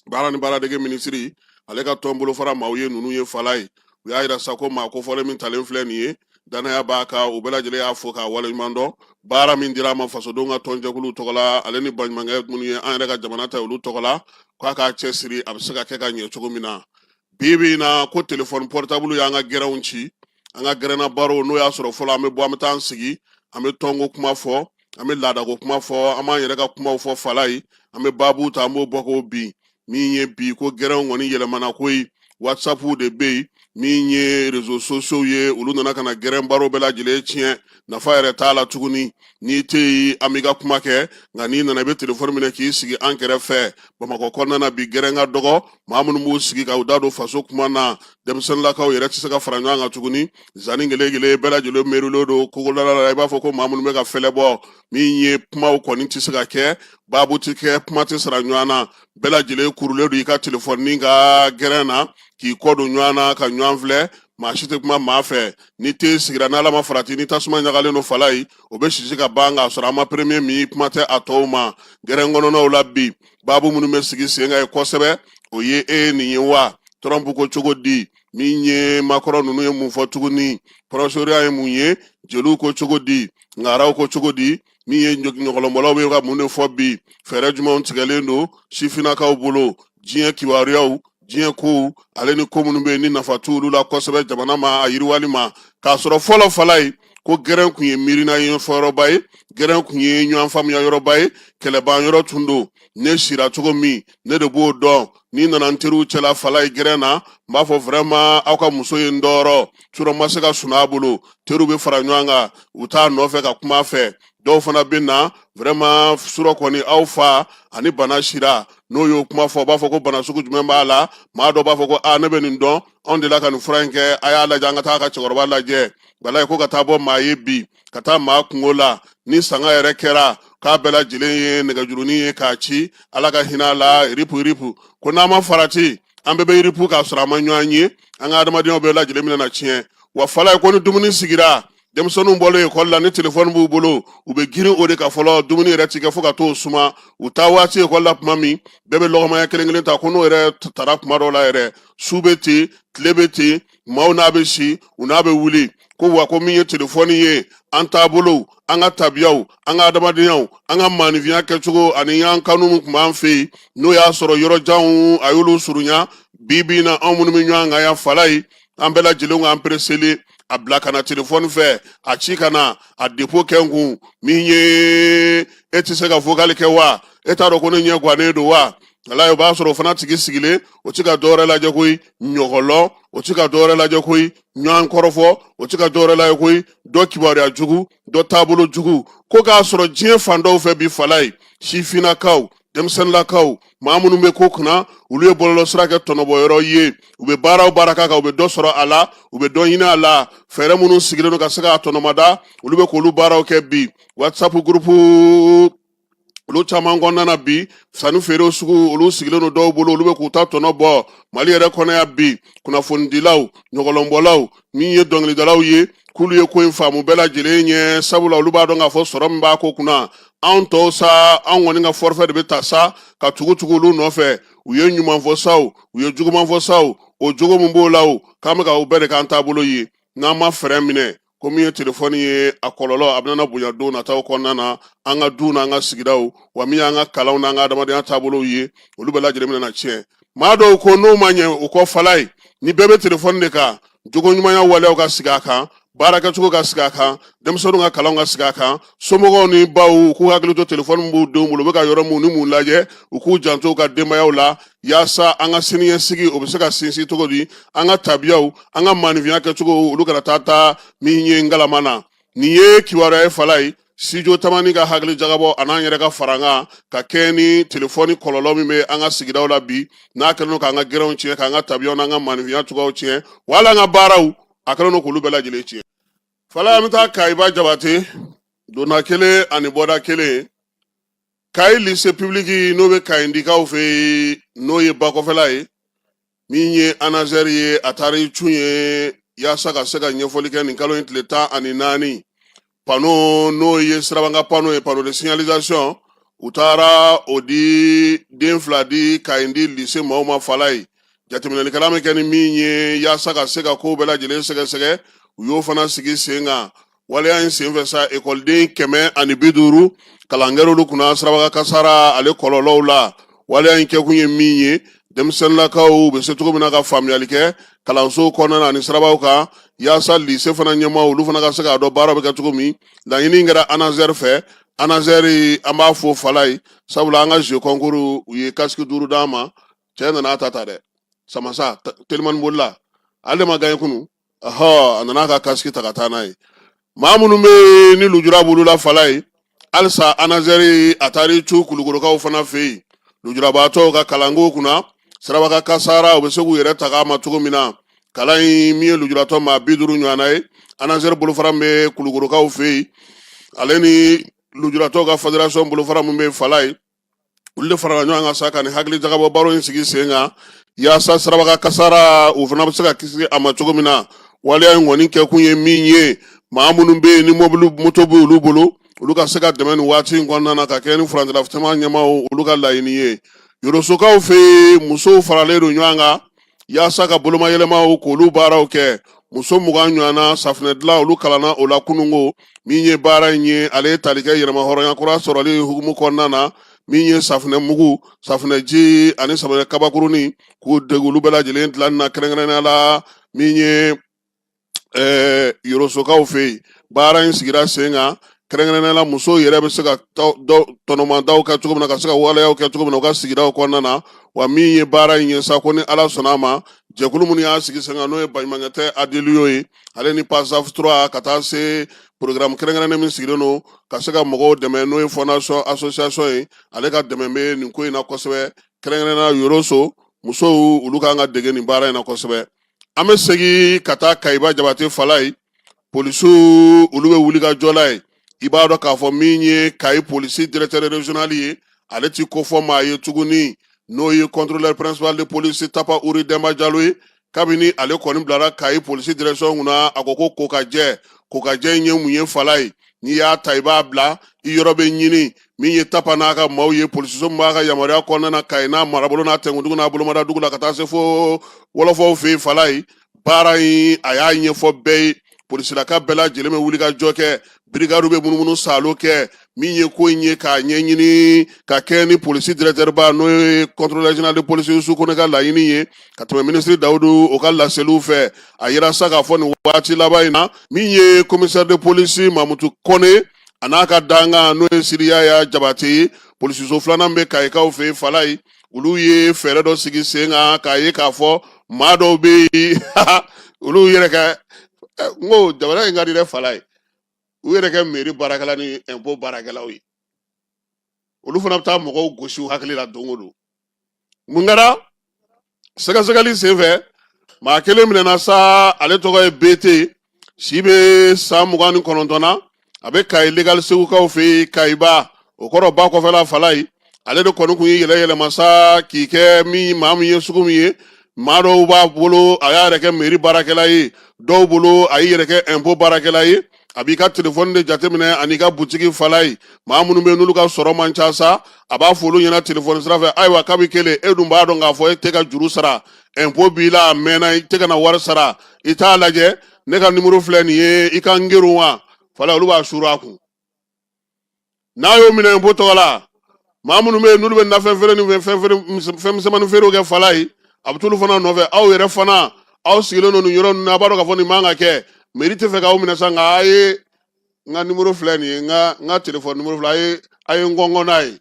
baara ni baaradege minisiri, ale ka tɔn bolofara maaw ye ninnu ye. Fala ye, u y'a yira sa ko maa kofɔlen min talen filɛ nin ye, danaya b'a kan. U bɛɛ lajɛlen y'a fo k'a waleɲuman dɔn baara min dira a ma fasodenw ka tɔnjɛkulu tɔgɔ la, ale ni baɲumankɛ minnu ye an yɛrɛ ka jamana ta olu tɔgɔ la, k'a k'a cɛsiri a bɛ se ka kɛ ka ɲɛ cogo min na. Bi bi in na, ko telefɔni pɔritabulu y'an ka gɛrɛnw ci, an ka gɛrɛnna baro. N'o y'a sɔrɔ fɔlɔ an bɛ bɔ, an bɛ taa an sigi, an bɛ tɔnko kuma fɔ, an bɛ laadako kuma fɔ, an b'an yɛrɛ ka kumaw fɔ. Fala ye, an bɛ baabu ta, an b'o bɔ k'o bin. Min ye bi, ko gɛrɛnw kɔni yɛlɛmana koyi, WhatsApp de bɛ yen, min ye réseaux sociaux ye, olu nana ka na gɛrɛn baro bɛɛ lajɛlen tiɲɛ. Nafa yɛrɛ t'a la tuguni. N'i tɛ yen, an b'i ka kuma kɛ, nka n'i nana, i bɛ telefɔni minɛ k'i sigi an kɛrɛfɛ. Bamakɔ kɔnɔna na bi, gɛrɛn ka dɔgɔ, maa minnu b'u sigi ka u da don faso kuma na. Denmisɛnninlakaw yɛrɛ tɛ se ka fara ɲɔgɔn kan tuguni. Zani gele bɛɛ lajɛlen merilen don kogoda la, i b'a fɔ ko maa minnu bɛ ka fɛlɛ bɔ. Min ye kumaw kɔni tɛ se ka kɛ, baabu tɛ kɛ, kuma tɛ sara ɲɔgɔn na. Bɛɛ lajɛlen kurulen don i ka telefɔni ka gɛrɛn na, k'i kɔ don ɲɔgɔn na, ka ɲɔgɔn filɛ. Maa si tɛ kuma maa fɛ. Ni te sigira, n'ala ma farati, ni tasuma ɲagalen don, fala ye, o bɛ sisi ka ban k'a sɔrɔ an ma premier min. Kuma tɛ a tɔw ma. Gɛrɛn kɔnɔnaw la bi, baabu minnu bɛ sigi sen kan ye kosɛbɛ, o ye e ye nin ye wa, Trump ko cogo di, min ye Macron ninnu ye mun fɔ tuguni, Proche-Orient ye mun ye, jeliw ko cogo di, ngaraw ko cogo di, min ye ɲɔgɔlɔnbɔlaw bɛ ka mun de fɔ bi, fɛɛrɛ jumɛnw tigɛlen don sifinnakaw bolo, diɲɛ kibaruyaw, diɲɛ kow, ale ni ko minnu bɛ yen ni nafa t'olu la kosɛbɛ jamana ma, a yiriwali ma. K'a sɔrɔ fɔlɔ, fala ye, ko gɛrɛn kun ye miirina ye fɔyɔrɔba ye, gɛrɛn kun ye ɲɔgɔn faamuya yɔrɔba ye, kɛlɛban yɔrɔ tun don. Ne sira cogo min, ne de b'o dɔn. N'i nana n teriw cɛla, fala ye, gɛrɛn na, n b'a fɔ vraiment aw ka muso ye n tɔɔrɔ surɔ, n ma se ka sunɔgɔ a bolo. Teriw bɛ fara ɲɔgɔn kan, u t'a nɔfɛ ka kuma a fɛ. Dɔw fana bɛ na, vraiment surɔ kɔni aw fa ani bana sira. N'o y'o kuma fɔ, u b'a fɔ ko bana sugu jumɛn b'a la. Maa dɔ b'a fɔ ko aa, ne bɛ nin dɔn, anw delila ka nin fura in kɛ, a y'a lajɛ, an ka taa ka cɛkɔrɔba lajɛ. Walayi, ko ka taa bɔ maa ye bi ka taa maa kungo la, ni sanga yɛrɛ kɛra k'a bɛɛ lajɛlen ye nɛgɛjurunin ye k'a ci, ala ka hinɛ a la, ripu ripu. Ko n'an ma farati, an bɛɛ bɛ ripu k'a sɔrɔ an ma ɲɔgɔn ye. An ka adamadenya bɛɛ lajɛlen bɛna na tiɲɛ wa. Fala ye, ko ni dumuni sigira, denmisɛnninw bɔlen ekɔli la, ni telefɔni b'u bolo, u bɛ girin o de kan fɔlɔ. Dumuni yɛrɛ ti kɛ fo ka t'o suma. U taa waati ekɔli la tuma min, bɛɛ bɛ lɔgɔmaya kelen kelen ta. Ko n'o yɛrɛ tara kuma dɔw la yɛrɛ, su bɛ ten, tile bɛ ten, maaw n'a bɛ si, u n'a bɛ wuli. Ko wa, ko min ye telefɔni ye, an taabolow, an ka tabiyaw, an ka adamadenyaw, an ka maanifinya kɛcogo ani an kanu min tun b'an fɛ yen, n'o y'a sɔrɔ yɔrɔ janw, a y'olu surunya. Bi bi in na, anw minnu bɛ ɲɔgɔn kan yan, fala ye, an bɛɛ lajɛlen k'an pereseli a bila ka na telefɔni fɛ, a ci ka na a depo kɛ n kun. Min ye e tɛ se ka vocal kɛ wa, e t'a dɔn ko ne ɲɛ gannen don wa. Walayi, o b'a sɔrɔ o fana tigi sigilen, o ti ka dɔwɛrɛ lajɛ koyi, ɲɔgɔlɔn, o ti ka dɔwɛrɛ lajɛ koyi, ɲɔgɔn kɔrɔfɔ, o ti ka dɔwɛrɛ lajɛ koyi, dɔ kibaruya jugu, dɔ taabolo jugu. Ko k'a sɔrɔ diɲɛ fan dɔw fɛ bi, fala ye, sifinnakaw, denmisɛnninlakaw, maa minnu bɛ ko kunna, olu ye bɔlɔlɔsira kɛ tɔnɔbɔyɔrɔ ye. U bɛ baara o baara k'a kan, u bɛ dɔ sɔrɔ a la, u bɛ dɔ ɲini a la. Fɛɛrɛ minnu sigilen don ka se k'a tɔnɔmada, olu bɛ k'olu baaraw kɛ bi. WhatsApp groupe olu caman kɔnɔna na bi, sanni feere sugu olu sigilen don dɔw bolo, olu bɛ k'u ta tɔnɔ bɔ. Mali yɛrɛ kɔnɔ yan bi, kunnafonidilaw, ɲɔgɔlɔnbɔlaw, min ye dɔnkilidalaw ye, k'olu ye ko in faamu bɛɛ lajɛlen ɲɛ, sabula olu b'a dɔn k'a fɔ sɔrɔ min b'a ko kunna. Anw tɔw sa, anw kɔni ka forfait de bɛ ta sa ka tugu tugu olu nɔfɛ. U ye ɲuman fɔ sa o, u ye juguman fɔ sa o, o jogo min b'o la o, k'an bɛ ka o bɛɛ de k'an taabolo ye. N'an ma fɛɛrɛ minɛ, ko min ye telefɔni ye, a kɔlɔlɔ a bɛna bonya don nataw kɔnɔna na an ka du n'an ka sigidaw wa. Min y'an ka kalanw n'an ka adamadenya taabolow ye, olu bɛɛ lajɛlen bɛna tiɲɛ. Maa dɔw ko n'o ma ɲɛ o kɔ, fala ye, ni bɛɛ bɛ telefɔni de kan, jogo ɲumanya waleyaw ka sigi a kan, baarakɛcogo ka sigi a kan, denmisɛnninw ka kalanw ka sigi a kan, somɔgɔw ni baw k'u hakili to telefɔni b'u denw bolo, u bɛ ka yɔrɔ mun ni mun lajɛ, u k'u janto u ka denbayaw la, yaasa an ka siniɲɛsigi o bɛ se ka sinsin cogo di, an ka tabiyaw, an ka maanifinya kɛcogo, olu kana taa taa min ye ngalama na. Nin ye kibaruya ye, fala ye, Studio Tamani ka hakili jagabɔ a n'an yɛrɛ ka farankan ka kɛ ni telefɔni kɔlɔlɔ min bɛ an ka sigidaw la bi, n'a kɛlen don k'an ka gɛrɛnw tiɲɛ, k'an ka tabiyaw n'an ka maanifinya cogoyaw tiɲɛ, wala an ka baaraw, a kɛlen don k'olu bɛɛ lajɛlen tiɲɛ. Fala, an bɛ taa Kayiba Jabate, donna kelen ani bɔda kelen. Kayi lycée public n'o bɛ Kayindikaw fɛ yen, n'o ye bakɔfɛla ye, min ye ANASER ye, a taara i cun ye yaasa ka se ka ɲɛfɔli kɛ nin kalo in tile 14. Panneau, n'o ye sirabakan panneau ye, panneau de signalisation, u taara o di den fila di Kayindi lycée maaw ma Falayi. Jateminɛlikɛla bɛ kɛ ni min ye yaasa ka se ka kow bɛɛ lajɛlen sɛgɛsɛgɛ, u y'o fana sigi sen kan. Waleya in senfɛ sa, ekɔliden 150 kalan kɛr'olu kunna sirabakan kasara ale kɔlɔlɔw la. Waleya in kɛkun ye min ye, denmisɛnninlakaw bɛ se cogo min na ka faamuyali kɛ kalanso kɔnɔna na ani sirabaw kan, yaasa lycée fana ɲɛmaaw, olu fana ka se k'a dɔn baara bɛ kɛ cogo min. Laɲini kɛra ANASER fɛ. ANASER, an b'a fo Falayi, sabula an ka jeu concours, u ye casque duuru d'an ma. Cɛ nana ta ta dɛ, samasa telimani bolila, ale ma gagné kunu. Ɔhɔ, a nana ka casque ta ka taa n'a ye. Maa minnu bɛ yen ni lujura b'olu la Falayi, halisa ANASER a taara i cu Kulukorokaw fana fɛ yen, lujurabaatɔw ka kalanko kunna, sirabakan kasara, u bɛ se k'u yɛrɛ taga a ma cogo min na. Kalan in min ye lujuratɔ maa 50 ɲɔgɔnna ye, ANASER bolofara min bɛ Kulukorokaw fɛ yen, ale ni lujuratɔw ka fédération bolofara min bɛ Falayi, olu de farala ɲɔgɔn kan sa ka nin hakili jagabɔ baro in sigi sen kan, yaasa sirabakan kasara, u fana bɛ se ka kisi a ma cogo min na. Waleya in kɔni kɛkun ye min ye, maa minnu bɛ yen ni mobili moto bɛ olu bolo, olu ka se ka dɛmɛ nin waati in kɔnɔna na, ka kɛ ni furancɛla fanga ɲɛmaaw olu ka laɲini ye. Yorosokaw fɛ yen, musow faralen don ɲɔgɔn kan yaasa ka bolomayɛlɛmaw k'olu baaraw kɛ. Muso 20 ɲɔgɔnna safunɛ dilan, olu kalanna o la kununko. Min ye baara in ye, ale ye tali kɛ yɛrɛmahɔrɔnya kura sɔrɔli hukumu kɔnɔna na, min ye safunɛ mugu, safunɛ ji ani safunɛ kabakurunin, k'u dege olu bɛɛ lajɛlen dilanni na, kɛrɛnkɛrɛnnenya la min ye Yorosokaw fɛ yen. Baara in sigira sen kan kɛrɛnkɛrɛnnenya la, musow yɛrɛ bɛ se ka tɔnɔmadaw kɛ cogo min na, ka se ka waleyaw kɛ cogo min na u ka sigidaw kɔnɔna na. Wa min ye baara in ye sa, ko ni Ala sɔnna a ma, jɛkulu minnu y'a sigi sen kan, n'o ye baɲumankɛtɔn ADELIO ye, ale ni PASAF 3, ka taa se programme kɛrɛnkɛrɛnnen min sigilen don ka se ka mɔgɔw dɛmɛ, n'o ye fondation association ye, ale ka dɛmɛ bɛ nin ko in na kosɛbɛ. Kɛrɛnkɛrɛnnenya la Yoroso musow, olu kan ka dege nin baara in na kosɛbɛ. An bɛ segin ka taa Kayiba Jabate Falayi, polisiw olu bɛ wuli ka jɔ la yen. I b'a dɔn k'a fɔ min ye Kayi polisi directeur régional ye, ale ti ko fɔ maa ye tuguni, n'o ye contrôleur principal de police Tapa Uri Denba Jalo ye. Kabini ale kɔni bilara Kayi polisi direction kunna, a ko ko ko ka jɛ. Ko ka jɛ in ye mun ye Falayi? N'i y'a ta, i b'a bila i yɔrɔ bɛ ɲini. Min ye Tapa n'a ka maaw ye, polisiso min b'a ka yamaruya kɔnɔna na Kayi n'a marabolo n'a tɛnkundugu n'a bolomadadugu la, ka taa se fo wɔlɔfɔw fɛ yen Falayi, baara in a y'a ɲɛfɔ bɛɛ ye. Polisilaka bɛɛ lajɛlen bɛ wuli ka jɔ kɛ, birigadiw bɛ munumunu saalo kɛ. Min ye ko in ye k'a ɲɛɲini ka kɛ ni polisi directeur ba, n'o ye contrôleur général de police Yusu Kone ka laɲini ye, ka tɛmɛ minisiri Dawudu o ka laseliw fɛ, a yira sa k'a fɔ nin waati laban in na, min ye commissaire de police Mamutu Kone, a n'a ka dankan, n'o ye Siriyaya Jabate ye, polisiso filanan bɛ Kayikaw fɛ yen Falayi, olu ye fɛɛrɛ dɔ sigi sen kan k'a ye k'a fɔ maa dɔw bɛ yen, olu yɛrɛ kɛ, n ko jamana in ka di dɛ Falayi, u yɛrɛ kɛ mairie baarakɛla ni impôt baarakɛlaw ye, olu fana bɛ taa mɔgɔw gosi u hakili la don o don. Mun kɛra sɛgɛsɛgɛli senfɛ? Maa kelen minɛna sa, ale tɔgɔ ye Bete, si bɛ san 29 na, a bɛ Kayi legal Segukaw fɛ yen Kayiba, o kɔrɔ ba kɔfɛla Falayi. Ale de kɔni kun y'i yɛlɛ yɛlɛma sa k'i kɛ min maa min ye sugu min ye, maa dɔw b'a bolo a y'a yɛrɛ kɛ mairie baarakɛla ye, dɔw bolo a y'i yɛrɛ kɛ impôt baarakɛla ye. A b'i ka telefɔni de jateminɛ an'i ka butigi Falayi. Maa minnu bɛ n'olu ka sɔrɔ man ca sa, a b'a fɔ olu ɲɛna telefɔni sira fɛ: ayiwa, kabi kelen, e dun b'a dɔn k'a fɔ e tɛ ka juru sara, impôt b'i la, a mɛnna i tɛ ka na wari sara, i t'a lajɛ, ne ka nimoro filɛ nin ye, i ka n gerun wa Falayi. Olu b'a suuru a kun n'a y'o minɛ impôt tɔgɔ la. Maa minnu bɛ yen n'olu bɛ nafɛn feere ni fɛn feere, fɛn misɛnmanin feerew kɛ Falayi, a bɛ t'olu fana nɔfɛ. Aw yɛrɛ fana, aw sigilen don nin yɔrɔ ninnu na, a b'a dɔn k'a fɔ nin man ka kɛ, mairie tɛ fɛ k'aw minɛ sa, nka a ye n ka nimoro filɛ nin ye, n ka telefɔni nimoro filɛ, a ye n kɔngɔ n'a ye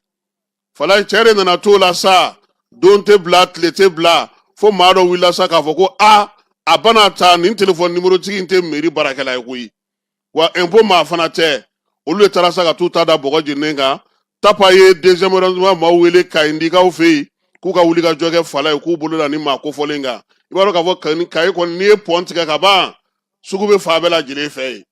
Falayi. Cɛ de nana t'o la sa, don tɛ bila, tile tɛ bila, fo maa dɔ wulila sa k'a fɔ ko a bana ta nin telefɔni nimorotigi in tɛ mairie baarakɛla ye koyi, wa impôt maa fana tɛ. Olu de taara sa ka t'u ta da bɔgɔ jeninen kan. Tapa ye deuxième arrondissement maaw wele Kayindikaw fɛ yen k'u ka wuli ka jɔ kɛ Falayi, k'u bolo la ni maa kofɔlen kan. I b'a dɔn k'a fɔ Kayi kɔni, n'i ye pɔn tigɛ ka ban, sugu bɛ fan bɛɛ lajɛlen fɛ yen.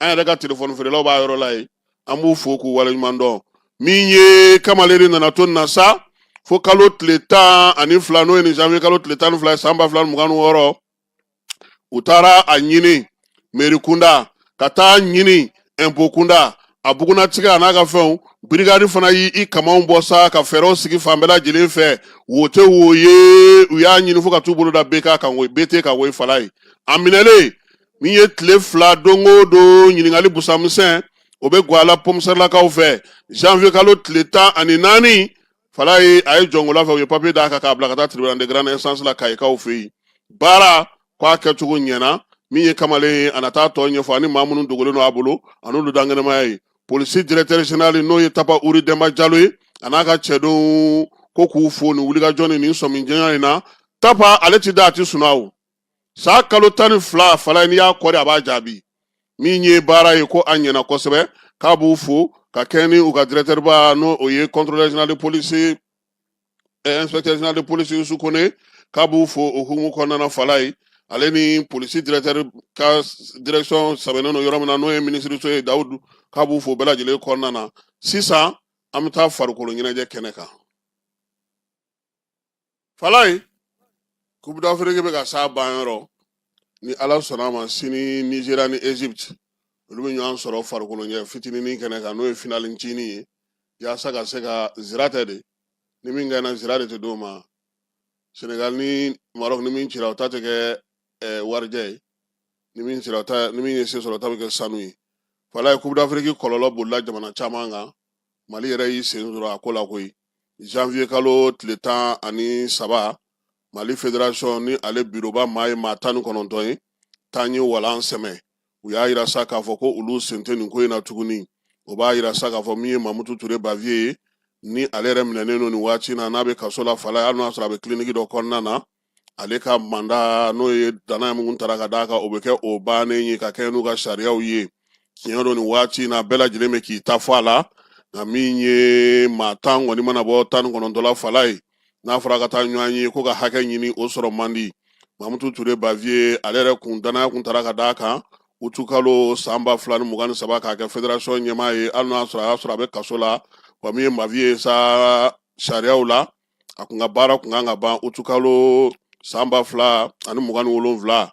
An yɛrɛ ka telefɔni feerelaw b'a yɔrɔ la yen, an b'u fo k'u waleɲuman dɔn. Min ye kamalen de nana to nin na sa fo kalo tile 12, n'o ye nin janvier kalo tile 12 ye san 2026. U taara a ɲini mairie kunda, ka taa ɲini impôt kunda, a bugunnatigɛ a n'a ka fɛnw. Brigade fana y'i kamanw bɔ sa ka fɛɛrɛw sigi fan bɛɛ lajɛlen fɛ. Wo tɛ wo ye, u y'a ɲini fo ka t'u bolo da BK kan koyi, BT kan koyi. Falaye a minɛlen min ye tile 2, don o don ɲininkali busamisɛn o bɛ gwa la pɔmusɛrilakaw fɛ. Janvier kalo tile 14, Falaye a ye jɔngola fɛ, u ye papiye d'a kan k'a bila ka taa tribunal de grande instance la Kayikaw fɛ yen. Baara ko a kɛcogo ɲɛna. Min ye kamalen ye, a na taa tɔ ɲɛfɔ ani maa minnu dogolen don a bolo, a n'olu dankɛnɛmaya ye. Polisi directeur général, n'o ye Tapa Uri Dɛnba Jalo ye, a n'a ka cɛdenw ko k'u fo nin wulikajɔ ni nin sɔminjɛya in na. Tapa ale ti da, a ti sunɔgɔ o san kalo 12. Falaye, n'i y'a kɔri, a b'a jaabi. Min ye baara ye, ko a ɲɛna kosɛbɛ, k'a b'u fo ka kɛ ni u ka directeur ba, n'o o ye contrôleur général de police, inspecteur général de police Yusu Kone, k'a b'u fo o hukumu kɔnɔna na. Falaye ale ni polisi directeur ka direction sɛbɛnnen don yɔrɔ min na, n'o ye minisiriso ye, Dawudu, k'a b'u fo bɛɛ lajɛlen kɔnɔna na. Sisan an bɛ taa farikolo ɲɛnajɛ kɛnɛ kan. Falaye, Coupe d'Afrique bɛ ka s'a ban yɔrɔ. Ni Ala sɔnna a ma, sini Nigeria ni Egypte, olu bɛ ɲɔgɔn sɔrɔ farikolo ɲɛ fitininin kɛnɛ kan, n'o ye finale ncinin ye, yaasa ka se ka zira tɛ de ni min gɛnna, zira de tɛ d'o ma. Senegal ni Maroc, ni min cira, o ta tɛ kɛ warijɛ ye. Ni min cira, o ta, ni min ye se sɔrɔ, o ta bɛ kɛ sanu ye. Falaye, Coupe d'Afrique kɔlɔlɔ bolila jamana caman kan. Mali yɛrɛ y'i sen sɔrɔ a ko la koyi. Janvier kalo tile 13, Mali fédération ni ale biroba maa ye maa 19 ye, 10 ye walan sɛmɛ. U y'a yira sa k'a fɔ ko olu sen tɛ nin ko in na tuguni. O b'a yira sa k'a fɔ min ye Mamutu Ture Baviye ye, ni ale yɛrɛ minɛnen don nin waati in na, n'a bɛ kaso la. Falaye, hali n'a sɔrɔ a bɛ kiliniki dɔ kɔnɔna na, ale ka mandat, n'o ye danaya min tara ka d'a kan, o bɛ kɛ o bannen ye ka kɛ n'u ka sariyaw ye. Tiɲɛ don, nin waati in na bɛɛ lajɛlen bɛ k'i ta fɔ a la, nka min ye maa 10 kɔni mana bɔ 19 la, Falaye, n'a fɔra ka taa ɲɔgɔn ye ko ka hakɛ ɲini, o sɔrɔ man di. Mamutu Ture Baviye, ale yɛrɛ kun danaya kun tara ka d'a kan utukalo san 2023 k'a kɛ fédération ɲɛmaa ye, hali n'a sɔrɔ a y'a sɔrɔ a bɛ kaso la. Wa min ye Baviye ye sa, sariyaw la, a kun ka baara kun kan ka ban utukalo san 2027.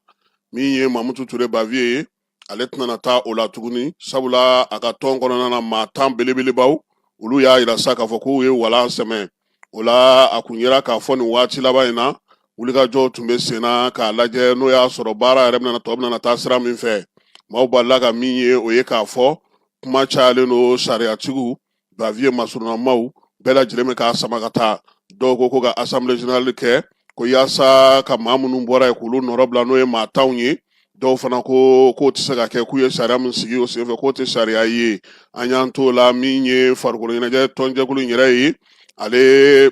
Min ye Mamutu Ture Baviye ye, ale tɛna taa o la tuguni, sabula a ka tɔn kɔnɔna na, maa 10 belebelebaw, olu y'a yira sa k'a fɔ k'u ye walan sɛmɛ o la. A kun yera k'a fɔ nin waati laban in na, wulikajɔw tun bɛ sen na k'a lajɛ n'o y'a sɔrɔ baara yɛrɛ bɛna tɔ bɛna taa sira min fɛ. Maaw balila ka min ye, o ye k'a fɔ kuma cayalen don. Sariyatigiw, Baviye masurunnamaw bɛɛ lajɛlen bɛ k'a sama ka taa. Dɔw ko ko ka assemblée générale kɛ ko yaasa ka maa minnu bɔra yen k'olu nɔrɔ bila, n'o ye maa 10w ye. Dɔw fana ko k'o tɛ se ka kɛ, k'u ye sariya min sigi o senfɛ, k'o tɛ sariya ye. An y'an t'o la. Min ye farikolo ɲɛnajɛ tɔnjɛkulu in yɛrɛ ye, ale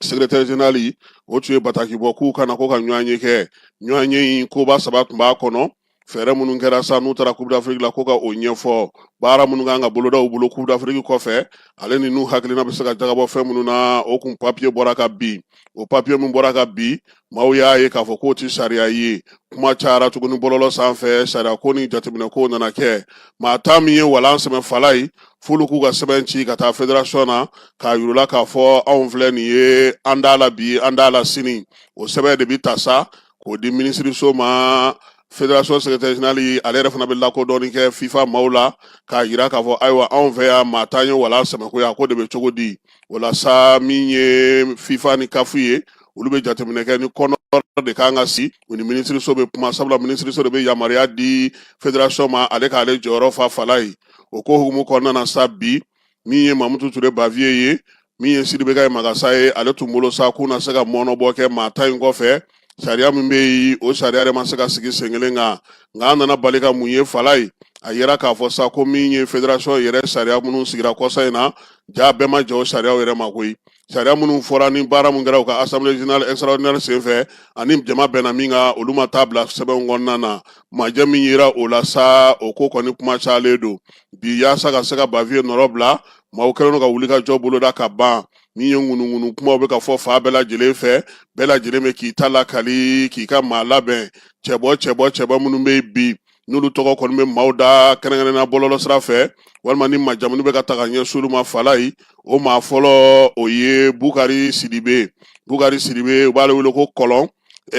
secrétaire général, o tun ye bataki bɔ k'u kana ko ka ɲɔgɔn ye kɛ. Ɲɔgɔn ye in, koba saba tun b'a kɔnɔ. Fɛɛrɛ minnu kɛra sa n'u taara Coupe d'Afrique la, ko ka o ɲɛfɔ. Baara minnu kan ka boloda u bolo Coupe d'Afrique kɔfɛ, ale ni n'u hakilina bɛ se ka jagabɔ fɛn minnu na, o kun papiye bɔra ka bin. O papiye min bɔra ka bin, maaw y'a ye k'a fɔ k'o tɛ sariya ye. Kuma cayara tuguni bɔlɔlɔ sanfɛ. Sariya ko ni jateminɛ ko nana kɛ. Maa 10 min ye walan sɛmɛ, Falaye, f'olu k'u ka sɛbɛn ci ka taa fédération na k'a yir'u la k'a fɔ anw filɛ nin ye, an t'a la bi, an t'a la sini. O sɛbɛn de bi ta sa k'o di minisiriso ma. Fédération secrétaire général, ale yɛrɛ fana bɛ lakodɔnni kɛ FIFA maaw la k'a yira k'a fɔ ayiwa, anw fɛ yan, maa 10 ye walan sɛmɛ ko a ko de bɛ cogo di. O la sa, min ye FIFA ni CAF ye, olu bɛ jateminɛ kɛ ni kɔnɔ de kan ka si u ni minisiriso bɛ kuma, sabula minisiriso de bɛ yamaruya di fédération ma, ale k'ale jɔyɔrɔ fa. Falaye, o ko hukumu kɔnɔna na sa, bi min ye Mamutu Ture Baviye ye, min ye Sidibeka ye Magasa ye, ale tun bolo sa k'u na se ka mɔnɔbɔ kɛ maa 10 in kɔfɛ. Sariya min bɛ yen, o sariya yɛrɛ ma se ka sigi sen kelen kan. Nka an nana bali ka mun ye, Falaye? A yera k'a fɔ sa ko min ye fédération yɛrɛ sariya minnu sigira kɔsa in na, ja bɛɛ ma jɛ o sariyaw yɛrɛ ma koyi. Sariya minnu fɔra ni baara min kɛra u ka assemblée générale extraordinaire senfɛ, ani jama bɛnna min kan, olu ma taa bila sɛbɛnw kɔnɔna na. Majɛ min yera o la sa, o ko kɔni kuma cayalen don bi. Yaasa ka se ka Baviye nɔrɔ bila, maaw kɛlen don ka wuli ka jɔ boloda ka ban. Min ye ŋunuŋunu kumaw bɛ ka fɔ fan bɛɛ lajɛlen fɛ, bɛɛ lajɛlen bɛ k'i ta lakali, k'i ka maa labɛn. Cɛbɔ cɛbɔ cɛbɔ minnu bɛ yen bi N'olu tɔgɔ kɔni bɛ maaw da kɛrɛnkɛrɛnnenya bɔlɔlɔ sira fɛ, walima ni majamuni bɛ ka ta ka ɲɛsin olu ma Falayi, o maa fɔlɔ, o ye Bukari Sidibe. Bukari Sidibe, u b'ale wele ko Kɔlɔn.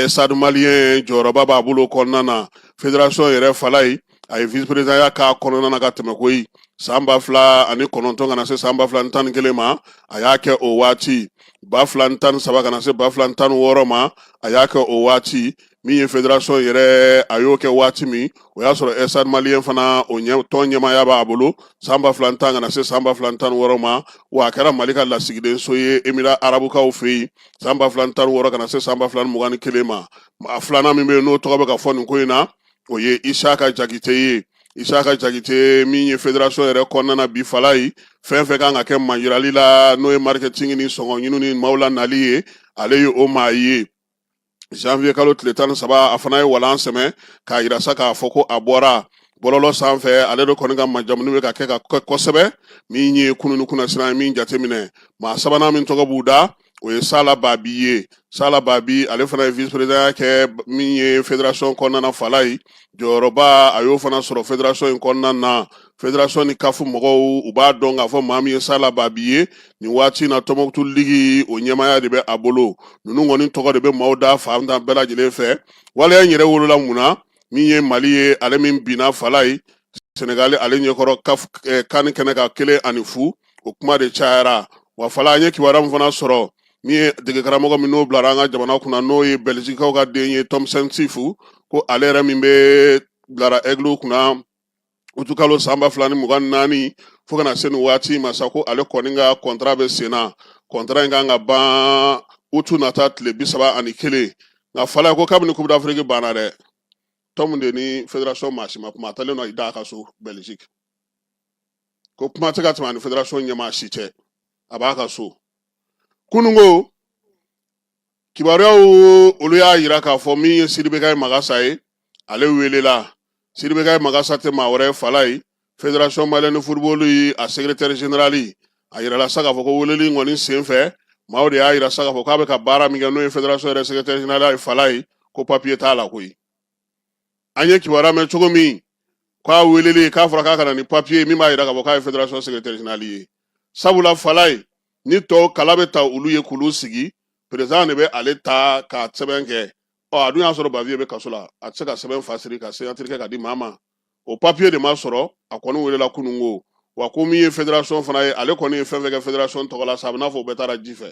Stade Malien jɔyɔrɔba b'a bolo kɔnɔna na. Fédération yɛrɛ Falayi, a ye vice présidentya k'a kɔnɔna na ka tɛmɛ koyi, san 2009 ka na se san 2011 ma, a y'a kɛ o waati. 2013 ka na se 2016 ma, a y'a kɛ o waati. Min ye fédération yɛrɛ, a y'o kɛ waati min, o y'a sɔrɔ Stade Malien fana, o ɲɛ tɔn ɲɛmaaya b'a bolo san 2010 ka na se san 2016 ma. Wa a kɛra Mali ka lasigidenso ye Émirats arabukaw fɛ yen san 2016 ka na se san 2021 ma. A filanan min bɛ yen, n'o tɔgɔ bɛ ka fɔ nin ko in na, o ye Isaka Jakite ye. Isaka Jakite min ye fédération yɛrɛ kɔnɔna na bi Falayi, fɛn fɛn kan ka kɛ majirali la, n'o ye marketing ni sɔngɔ ɲini ni maaw la nali ye, ale ye o maa ye. Janvier kalo tile 13, a fana ye walan sɛmɛ k'a yira sa k'a fɔ ko a bɔra bɔlɔlɔ sanfɛ. Ale de kɔni ka majamuni bɛ ka kɛ ka kɛ kosɛbɛ. Min ye kunun ni kunnasira ye min jateminɛ, maa sabanan min tɔgɔ b'u da, o ye Sala Babi ye. Sala Babi, ale fana ye vice président kɛ min ye fédération kɔnɔna na Falayi, jɔyɔrɔba a y'o fana sɔrɔ fédération in kɔnɔna na. Fédération ni CAF mɔgɔw, u b'a dɔn k'a fɔ maa min ye Sala Babi ye nin waati in na, Tɔnbɔkutu ligi o ɲɛmaaya de bɛ a bolo. Ninnu kɔni tɔgɔ de bɛ maaw da fan tan bɛɛ lajɛlen fɛ. Waleya in yɛrɛ wolola mun na? Min ye Mali ye, ale min binna Falayi, Senegali ale ɲɛkɔrɔ CAF CAN kɛnɛ kan 1-0, o kuma de cayara. Wa Fala, an ye kibaruya min fana sɔrɔ, min ye degekaramɔgɔ min n'o bilara an ka jamana kunna, n'o ye Bɛlizikaw ka den ye, Tom Saintfiet, ko ale yɛrɛ min bɛ bilara Aigle kunna utukalo san 2024 fo ka na se nin waati ma sa, ko ale kɔni ka kɔntara bɛ sen na. Kɔntara in kan ka ban utu nata tile 31. Nka Fala, ko kabini Coupe d'Afrique banna dɛ, Tom de ni fédération maa si ma kuma. A taalen nɔ i da a ka so Belgique, ko kuma tɛ ka tɛmɛ a ni fédération ɲɛmaa si cɛ, a b'a ka so. Kununko kibaruyaw, olu y'a yira k'a fɔ min ye Sidibekayi Magasa ye, ale welela. Sidibekayi Magasa tɛ maa wɛrɛ ye Falayi, Fédération malienne de football ye a secrétaire général. A yirala sa k'a fɔ ko weleli in kɔni sen fɛ, maaw de y'a yira sa k'a fɔ k'a bɛ ka baara min kɛ, n'o ye fédération yɛrɛ secrétaire général ye Falayi, ko papier t'a la koyi. An ye kibaruya mɛn cogo min k'a weleli, k'a fɔra k'a ka na ni papier min b'a yira k'a fɔ k'a ye fédération secrétaire général ye. Sabula Falayi, ni tɔw kala bɛ ta olu ye k'olu sigi, président de bɛ ale ta ka sɛbɛn kɛ. Ɔ, a dun y'a sɔrɔ Baviye bɛ kaso la, a tɛ se ka sɛbɛn fasiri ka signature kɛ ka di maa ma. O papier de ma sɔrɔ, a kɔni welela kununko. Wa ko min ye fédération fana ye, ale kɔni ye fɛn fɛn kɛ fédération tɔgɔ la sa, a bɛ n'a fɔ o bɛɛ taara ji fɛ,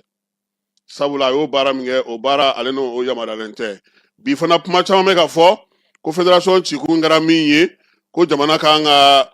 sabula a y'o baara min kɛ, o baara ale n'o o yamaruyalen tɛ. Bi fana, kuma caman bɛ ka fɔ ko fédération cikun kɛra min ye, ko jamana kan ka,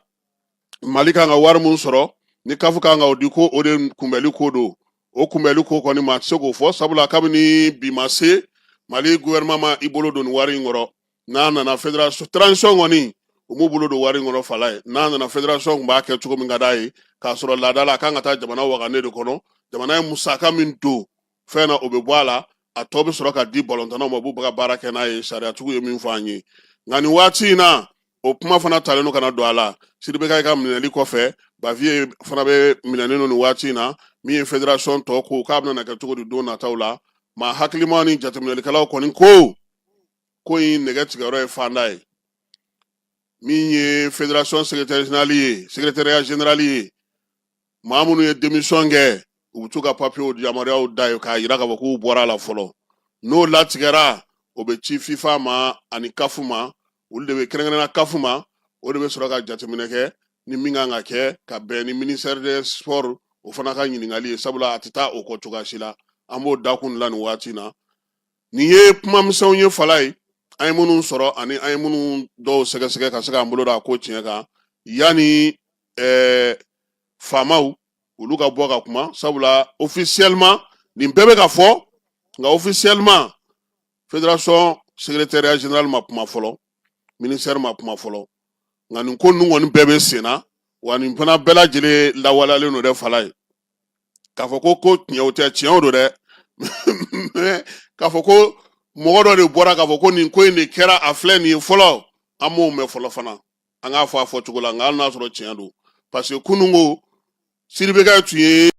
Mali kan ka wari min sɔrɔ ni CAF kan ka o di, ko o de kunbɛli ko don. O kunbɛli ko kɔni, maa tɛ se k'o fɔ, sabula kabini bi ma se, Mali gouvernement ma i bolo don nin wari in kɔrɔ. N'a nana fédération, transition kɔni, u m'u bolo don wari in kɔrɔ Fala ye. N'a nana, fédération tun b'a kɛ cogo min ka d'a ye, k'a sɔrɔ laada la a kan ka taa jamana wagane de kɔnɔ. Jamana ye musaka min don fɛn na, o bɛ bɔ a la, a tɔ bɛ sɔrɔ ka di balontannaw ma, u b'u ka baara kɛ n'a ye, sariyatigiw ye min fɔ an ye. Nka nin waati in na, o kuma fana talen don ka na don a la. Sidibekayi ka minɛli kɔfɛ, Baviye fana bɛ minɛnen don nin waati in na. Min ye fédération tɔ ko k'a bɛna kɛ cogo di don nataw la, maa hakilimaw ni jateminɛlikɛlaw kɔni ko ko in nɛgɛ tigɛyɔrɔ ye fanda ye. Min ye fédération secrétaire général ye, secrétariat général ye, maa minnu ye démission kɛ, u bɛ t'u ka papiyew yamaruyaw da ye k'a yira k'a fɔ k'u bɔra a la fɔlɔ. N'o latigɛra, o bɛ ci FIFA ma ani CAF ma. Olu de bɛ, kɛrɛnkɛrɛnnenya CAF ma, o de bɛ sɔrɔ ka jateminɛ kɛ ni min kan ka kɛ ka bɛn ni ministère des sports o fana ka ɲininkali ye, sabula a tɛ taa o kɔ cogoya si la. An b'o dakun la nin waati in na. Nin ye kuma misɛnw ye Fala ye, an ye minnu sɔrɔ ani an ye minnu dɔw sɛgɛsɛgɛ ka se k'an bolo da a ko tiɲɛ kan, yanni faamaw olu ka bɔ ka kuma, sabula officiellement nin bɛɛ bɛ ka fɔ, nka officiellement fédération secrétariat général ma kuma fɔlɔ, ministère ma kuma fɔlɔ. Nka nin ko ninnu kɔni bɛɛ bɛ sen na, wa nin fana bɛɛ lajɛlen lawaleyalen don dɛ Fala ye. K'a fɔ ko tiɲɛ o tɛ, tiɲɛ o don dɛ, k'a fɔ ko mɔgɔ dɔ de bɔra k'a fɔ ko nin ko in de kɛra, a filɛ nin ye fɔlɔ, an m'o mɛn fɔlɔ fana. An k'a fɔ a fɔcogo la, nka hali n'a sɔrɔ tiɲɛ don, parce que kununko Sidibekayi tun ye